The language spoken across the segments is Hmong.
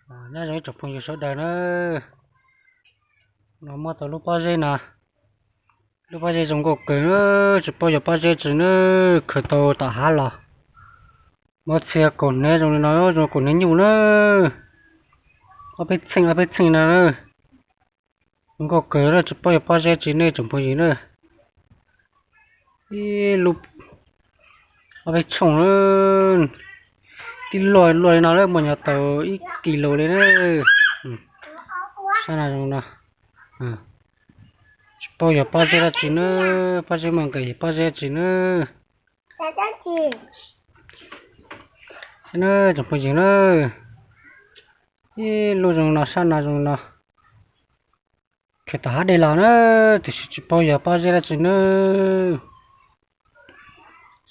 Nyob zoo ib tsoom phooj ywg sawv daws na, no muab tau lub pob zeb no, lub pob zeb zoo nkauj kawg na, tsis paub yog pob zeb tsi na, khaws tau tom hav los. Muab txhia kaus hniav zoo li no, zoo kaus hniav nyuj na, ob peb txheej ob peb txheej no na. Zoo nkauj kawg na, tsis paub yog pob zeb tsi ne tsoom phooj ywg na. Ib lub, ob peb tshooj na, tib luaj luaj li no lawm muaj nyob tau ib kis lus li na. Sab no zoo no, tsis paub yog pob zeb dab tsi na, pob zeb muaj nqis pob zeb dab tsi na. Tsoom phooj ywg na, ib lub zoo no, sab no zoo no, khaws tom hav dej los na, tiam sis tsis paub yog pob zeb dab tsi na.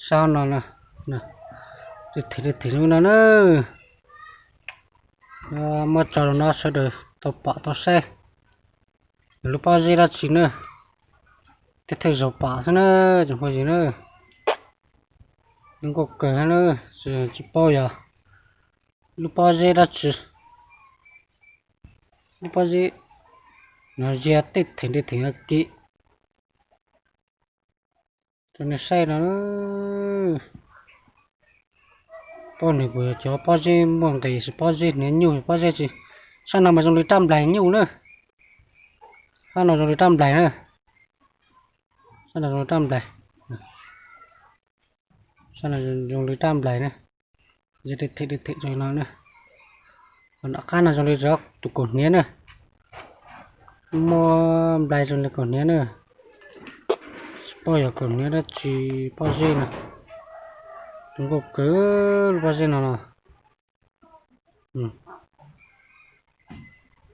Sab no, them them zoo no na, muab tso rau no sawv daws tau pom tau saib lub pob zeb dab tsi na. Tej thawj zaug pom xwb na tsoom phooj ywg na. Zoo nkauj kawg na, tsis paub yog lub pob zeb dab tsi. Lub pob zeb no ziag tej them tej them ua ke rau nej saib no. Pob nws kuj yog cov pob zeb muaj nqis, pob zeb hniav nyuj, pob zeb tsi. Sab no mas zoo li rab nplaig nyuj na. Sab no zoo li rab nplaig na. Sab no zoo li rab nplaig. Sab no zoo li rab nplaig na. Yog them them zoo no na. Ho nram qab no zoo li tus kaus hniav na. Muaj nplaig zoo li kaus hniav na. Tsis paub yog kaus hniav dab tsi, pob zeb no. Zoo nkauj kawg lub pob zeb no no.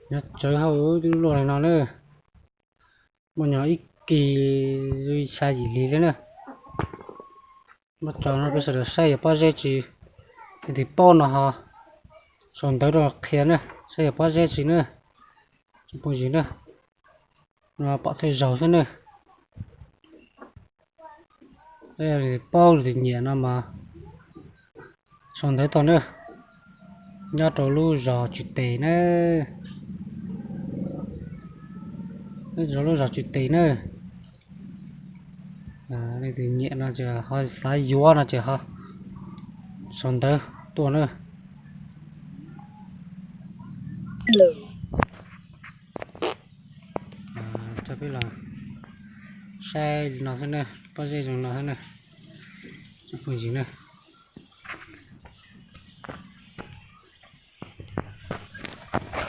Nyob tsawv hauv twb luaj li no na. Muaj nyob ib kis xya yim hli li na. Muab tso no peb sawv daws saib yog pob zeb tsis. Leej twg paub no ho sau ntawv rau qhia na, saib yog pob zeb tsis na. Tsoom phooj ywg na, no pom thawj zaug xwb na. Leej twg paub leej twg nyiam no mas sau ntawv tuaj na. Nyob rau lub zos Tswv Tes na. Nyob rau lub zos Tswv Tes na. Leej twg nyiam no ces ho xav yuav no ces ho sau ntawv tuaj na. Coj peb los saib li no xwb na, pob zeb zoo no xwb na. Tsoom phooj ywg na,